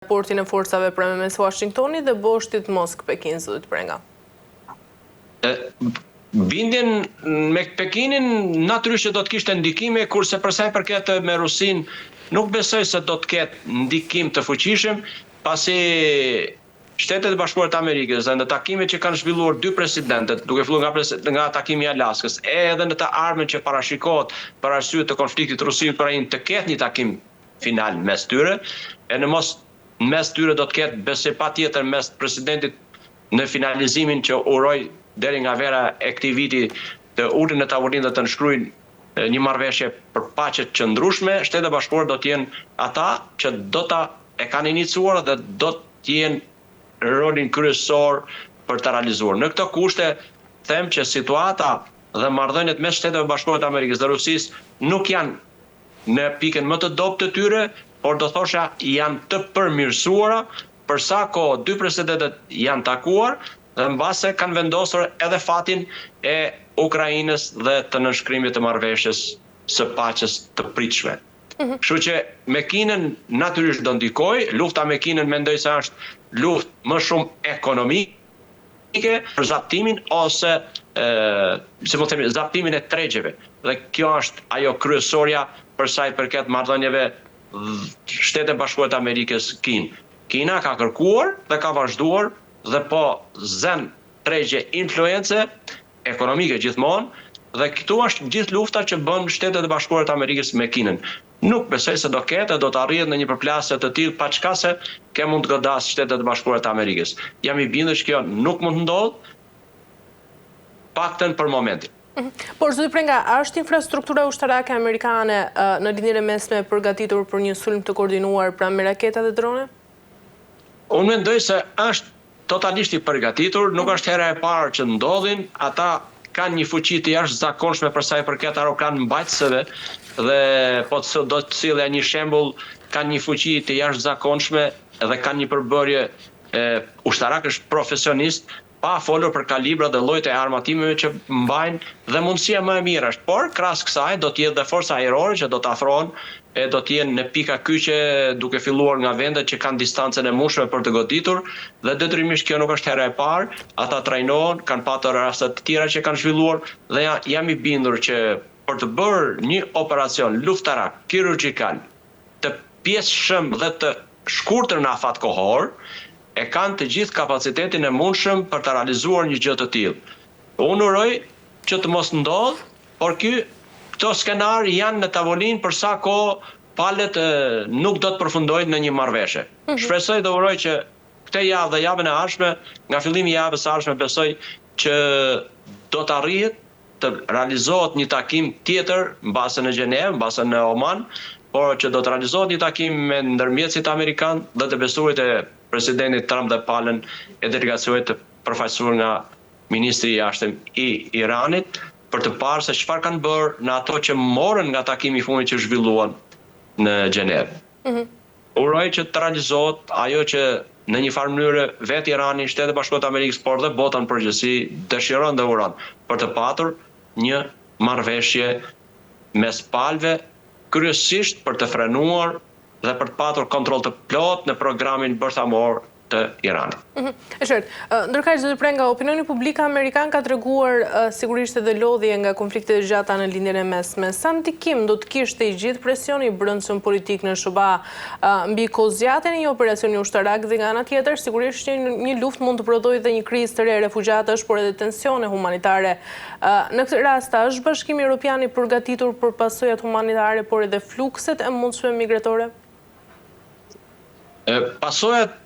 Raportin e forcave pra mes Washingtonit dhe boshtit Moskë-Pekin, zotit Prenga. Bindjen me Pekinin natyrisht që do të kishte ndikime, kurse për sa i përket me Rusinë nuk besoj se do të ketë ndikim të fuqishëm, pasi Shtetet e Bashkuara të Amerikës dhe në takimet që kanë zhvilluar dy presidentët, duke filluar nga nga takimi i Alaskës, edhe në të ardhmen që parashikohet për arsye të konfliktit Rusi-Ukrainë të ketë një takim final mes tyre, e në mos mes tyre do të ketë besoj patjetër mes presidentit në finalizimin që uroj deri nga vera e këtij viti të ulen në tavolinë dhe të nënshkruajnë një marrëveshje për paqe të qëndrueshme, Shtetet e Bashkuara do të jenë ata që do ta e kanë iniciuar dhe do të jenë rolin kryesor për ta realizuar. Në këto kushte them që situata dhe marrëdhëniet mes Shteteve të Bashkuara të Amerikës dhe Rusisë nuk janë në pikën më të dobët të tyre, por do thosha janë të përmirësuara për sa kohë dy presidentët janë takuar dhe mbase kanë vendosur edhe fatin e Ukrainës dhe të nënshkrimit të marrëveshjes së paqes të pritshme. Kështu që me Kinën natyrisht do ndikojë, lufta me Kinën mendoj se është luftë më shumë ekonomike, për zaptimin ose si mund të themi zaptimin e tregjeve dhe kjo është ajo kryesorja për sa i përket marrëdhënieve Shtetet e Bashkuara të Amerikës Kinë. Kina ka kërkuar dhe ka vazhduar dhe po zen tregje influence ekonomike gjithmonë dhe këtu është gjithë lufta që bën Shtetet e Bashkuara të Amerikës me Kinën. Nuk besoj se do ketë dhe do të arrihet në një përplasje të tillë paçka se kjo mund të godasë Shtetet e Bashkuara të Amerikës. Jam i bindur që kjo nuk mund të ndodhë, paktën për momentin. Por, zoti Prenga, a është infrastruktura ushtarake amerikane në Lindjen e Mesme e përgatitur për një sulm të koordinuar pra me raketa dhe drone? Unë mendoj se është Totalisht i përgatitur, nuk është hera e parë që ndodhin, ata kanë një fuqi të jashtëzakonshme për sa i përket aeroplanmbajtësve dhe po të do të sillja një shembull, kanë një fuqi të jashtëzakonshme dhe kanë një përbërje ushtarakësh profesionistë, pa folur për kalibrat dhe llojet e armatimeve që mbajnë dhe mundësia më e mirë është. Por, krahas kësaj do të jetë dhe forca ajrore që do të afrohen e do të jenë në pika kyçe duke filluar nga vendet që kanë distancën e mundshme për të goditur dhe detyrimisht kjo nuk është hera e parë, ata trajnohen, kanë patur raste të tjera që kanë zhvilluar dhe jam i bindur që për të bërë një operacion luftarak kirurgjikal të pjesshëm dhe të shkurtër në afat kohor, e kanë të gjithë kapacitetin e mundshëm për ta realizuar një gjë të tillë. Unë uroj që të mos ndodhë, Por ky, këto skenarë janë në tavolinë për sa kohë palët nuk do të përfundojnë në një marrëveshje. Shpresoj dhe uroj që këtë javë dhe javën e ardhshme, nga fillimi i javës së ardhshme besoj që do të arrihet të realizohet një takim tjetër, mbase në Gjenevë, mbase në Oman, por që do të realizohet një takim me ndërmjetësit amerikanë dhe të besuarit e presidentit Trump dhe palën e delegacionit të përfaqësuar nga ministri i Jashtëm i Iranit, për të parë se çfarë kanë bërë në ato që morën nga takimi i fundit që zhvilluan në Gjenevë. Uroj që të realizohet ajo që në një farë mënyre vetë Irani, Shtetet e Bashkuara të Amerikës, por dhe bota në përgjithësi dëshiron dhe uron për të patur një marrëveshje mes palëve, kryesisht për të frenuar dhe për të patur kontroll të plotë në programin bërthamor të Iranit. E qartë. Ndërkaq, zoti Prenga, opinioni publik amerikan ka treguar sigurisht edhe lodhje nga konfliktet e gjata në Lindjen e Mesme. Sa ndikim do të kishte i gjithë presioni i brendshëm politik në SHBA mbi kohëzgjatjen e një operacioni ushtarak dhe nga ana tjetër, sigurisht që një luftë mund të prodhojë dhe një krizë të re refugjatësh, por edhe tensione humanitare. Në këtë rast, a është Bashkimi Europian i përgatitur për pasojat humanitare, por edhe flukset e mundshme migratore? Pasojat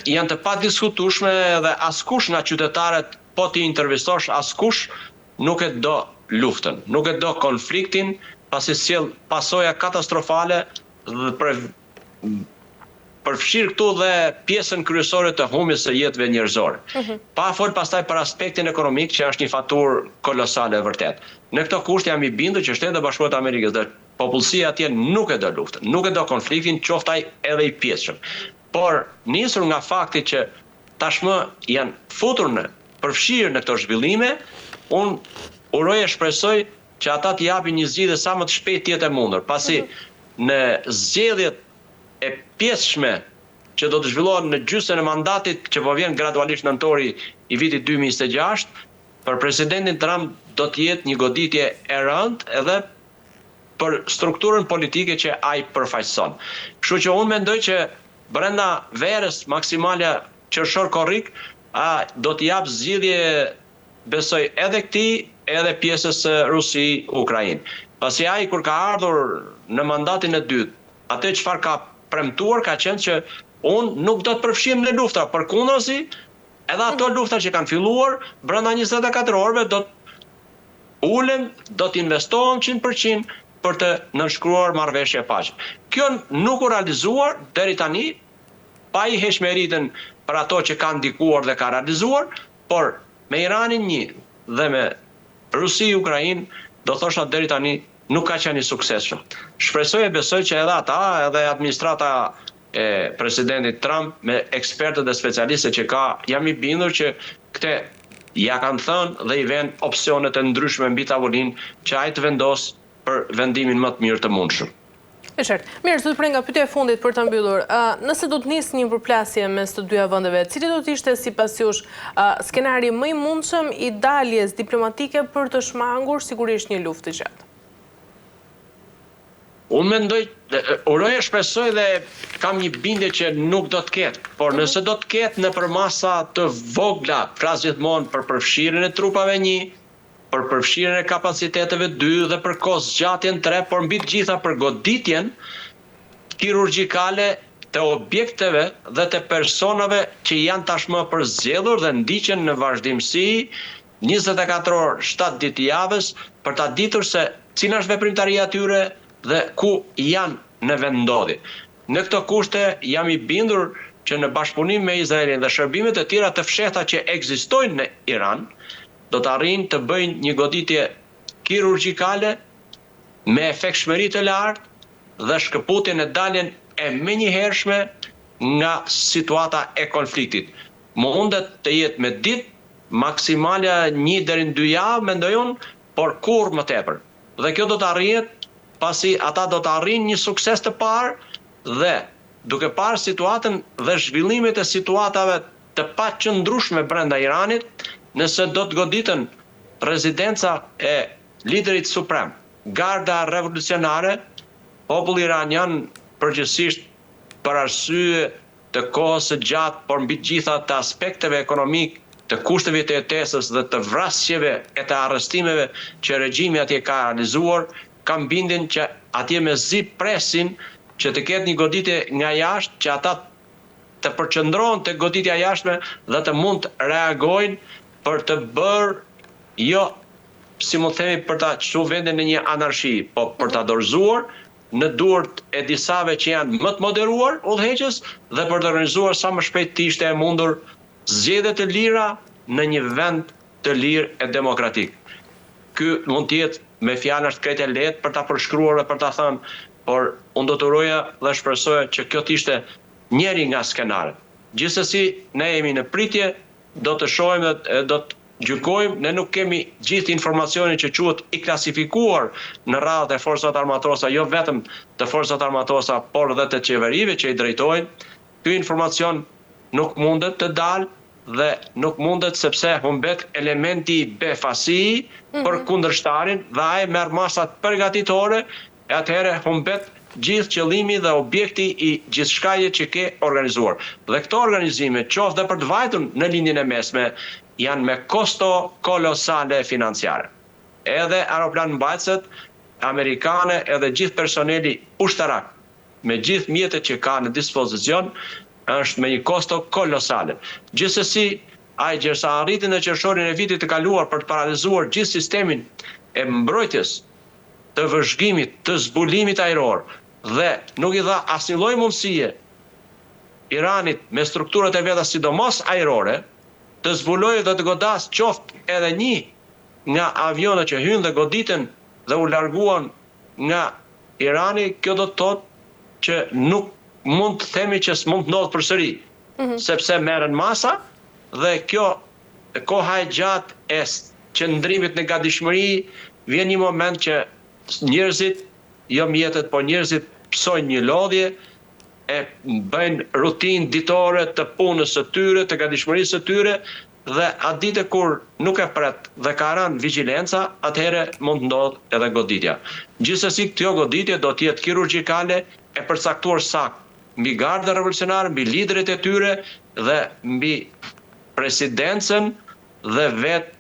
janë të padiskutueshme dhe askush nga qytetarët po t'i intervistosh askush nuk e do luftën, nuk e do konfliktin pasi sjell pasoja katastrofale dhe për përfshirë këtu dhe pjesën kryesore të humbjes së jetëve njerëzore. Pa fol pastaj për aspektin ekonomik që është një faturë kolosale e vërtetë. Në këto kushte jam i bindur që Shtetet e Bashkuara të Amerikës dhe Popullsia atje nuk e do luftën, nuk e do konfliktin, qoftë ai edhe i pjesshëm. Por, nisur nga fakti që tashmë janë futur në, përfshirë në këto zhvillime, unë uroj e shpresoj që ata të japin një zgjidhje sa më të shpejtë të jetë e mundur, pasi në zgjedhjet e pjesshme. që do të zhvillohen në gjysmën e mandatit që po vjen gradualisht nëntori i vitit 2026, për presidentin Trump do të jetë një goditje e rëndë edhe për strukturën politike që ai përfaqëson. Kështu që unë mendoj që brenda verës maksimalja qershor korrik a do t'i japë zgjidhje besoj edhe këtij edhe pjesës së Rusi Ukrainë. Pasi ai kur ka ardhur në mandatin e dytë, atë çfarë ka premtuar ka qenë që unë nuk do të përfshihem në luftra, përkundrazi edhe ato luftra që kanë filluar brenda 24 orëve do të ulem, do të investohem 100% për të nënshkruar marrëveshje paqe. Kjo nuk u realizuar deri tani, pa i heq meritën për ato që ka ndikuar dhe ka realizuar, por me Iranin një dhe me Rusi Ukrainë, do thosha deri tani nuk ka qenë i suksesshëm. Shpresoj e besoj që edhe ata, edhe administrata e presidentit Trump me ekspertët dhe specialistët që ka, jam i bindur që këte ja kanë thënë dhe i venë opsionet e ndryshme mbi tavolinë që ai të vendosë për vendimin më të mirë të mundshëm. E qartë. Mirë, zoti Prenga, pyetja e fundit për ta mbyllur. Nëse do të nisë një përplasje mes të dyja vendeve, cili do të ishte sipas jush skenari më i mundshëm i daljes diplomatike për të shmangur sigurisht një luftë të gjatë? Unë mendoj, uroj e shpresoj dhe kam një bindje që nuk do të ketë, por nëse do të ketë në përmasa të vogla, flas gjithmonë për përfshirjen e trupave një, për përfshirjen e kapaciteteve dy dhe për kohëzgjatjen tre, por mbi të gjitha për goditjen kirurgjikale të objekteve dhe të personave që janë tashmë përzgjedhur dhe ndiqen në vazhdimësi 24 orë 7 ditë javës për ta ditur se cila është veprimtaria e tyre dhe ku janë në vendndodhje. Në këto kushte jam i bindur që në bashkëpunim me Izraelin dhe shërbimet e tjera të fshehta që ekzistojnë në Iran, do të arrijnë të bëjnë një goditje kirurgjikale me efektshmëri të lartë dhe shkëputjen e daljen e menjëhershme nga situata e konfliktit. Mundet të jetë me ditë, maksimalja një deri në dy javë, mendoj unë, por kurrë më tepër. Dhe kjo do të arrihet pasi ata do të arrijnë një sukses të parë dhe duke parë situatën dhe zhvillimet e situatave të paqëndrueshme brenda Iranit, nëse do të goditen rezidenca e liderit suprem, Garda Revolucionare, populli iranian përgjithësisht për arsye të kohës së gjatë, por mbi të gjitha të aspekteve ekonomik, të kushteve të jetesës dhe të vrasjeve e të arrestimeve që regjimi atje ka realizuar, kam bindjen që atje mezi presin që të ketë një goditje nga jashtë që ata të përqendrohen tek goditja e jashtme dhe të mund të reagojnë për të bërë jo si mund të themi për ta çu vendin në një anarshi, po për ta dorëzuar në duart e disave që janë më të moderuar udhëheqës dhe për të organizuar sa më shpejt të ishte e mundur zgjedhje të lira në një vend të lirë e demokratik. Ky mund të jetë me fjalë është krejt e lehtë për ta përshkruar dhe për ta thënë, por unë do të uroja dhe shpresoja që kjo të ishte njëri nga skenarët. Gjithsesi, ne jemi në pritje, do të shohim dhe do të gjykojmë, ne nuk kemi gjithë informacionin që quhet i klasifikuar në radhët e forcave të armatosura, jo vetëm të forcave të armatosura, por dhe të qeverive që i drejtojnë. Ky informacion nuk mundet të dalë dhe nuk mundet sepse humbet elementi befasi për kundërshtarin dhe ai merr masat përgatitore e atëherë humbet gjithë qëllimi dhe objekti i gjithçkaje që ke organizuar. Dhe këto organizime, qoftë dhe për të vajtur në Lindjen e Mesme, janë me kosto kolosale financiare. Edhe aeroplanmbajtëset amerikane edhe gjithë personeli ushtarak me gjithë mjetet që ka në dispozicion është me një kosto kolosale. Gjithsesi, ai gjersa arriti në qershorin e vitit të kaluar për të paralizuar gjithë sistemin e mbrojtjes, të vëzhgimit, të zbulimit ajror dhe nuk i dha asnjë lloj mundësie Iranit me strukturat e veta sidomos ajrore, të zbulojë dhe të godasë qoftë edhe një nga avionët që hynë dhe goditën dhe u larguan nga Irani, kjo do të thotë që nuk mund të themi që s'mund të ndodhë përsëri, sepse merren masa dhe kjo koha e gjatë e qëndrimit në gatishmëri vjen një moment që njerëzit, jo mjetet, por njerëzit pësojnë një lodhje. e bëjnë rutinë ditore të punës së tyre, të gatishmërisë së tyre dhe atë ditë kur nuk e pret dhe ka rënë vigjilenca, atëherë mund të ndodhë edhe goditja. Gjithsesi kjo goditje do të jetë kirurgjikale e përcaktuar saktë mbi Gardën Revolucionare, mbi liderët e tyre dhe mbi presidencën dhe vetë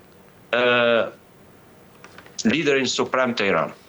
liderin suprem të Iranit.